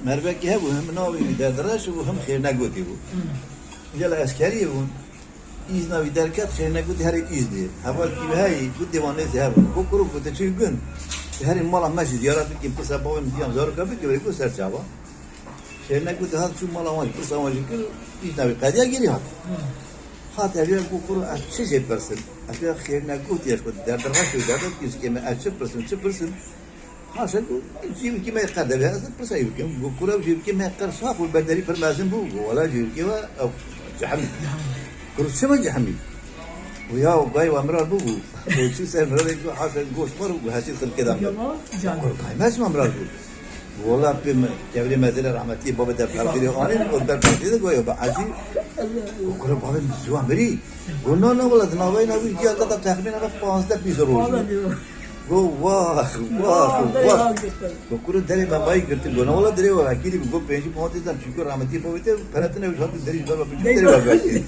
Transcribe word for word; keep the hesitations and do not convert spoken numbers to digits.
Mervekî hebû, him navê wî Derdireş bû, him Xêrnegotî bû. Gela eskeriyê bûn. Îzna wî derket, Xêrnegotî herê Îzlê. Hevalkî wî heyî, gotê wan nêzî hebûn. Go kuro, go te çi gund? Herê mala me jî ziyaret bikî, pirsa bavê min diyam zaroka bikî, wê go ser çava. Xêrnegotî hat çû mala wan jî, pirsa wan jî kir, îzna wî qediya gêrî hat. Hat ev ya, go kuro, ez çi jê pirsim? Ez ya Xêrnegotî, ez xwe Derdireş û Derdireş kî me, ez çi pirsim, çi pirsim? Haşa ku cîvkî me qedebe, ez pirsa bikim. Ku kura cîvkî me qer sax û berderî pir mezin bû. Ku wala cîvkî we ew cehmî. Kuru çima cehmî? Ku ya gay wa mirar bû bû. Ku çi ser mirar ku haşa goş mar û hesî xirkê da. Kuru gay me çima mirar bû? Wala pê me kevrê mezele rahmetî babê der perxîrê anî, o der perxîrê go ya be acî. Ku kura babê min ziwa mirî. Go na na wala di navayê na wî diya te da texmîna be panzdeh bîst roj. Go wah, wah, wah. Go kuro derê me bayî girtin. Go na wala derê we vekirî bi go pêncî pontî zan çünkü rahmetî babê te peretine wî hat derî ji ber we biçû derê we vekirî.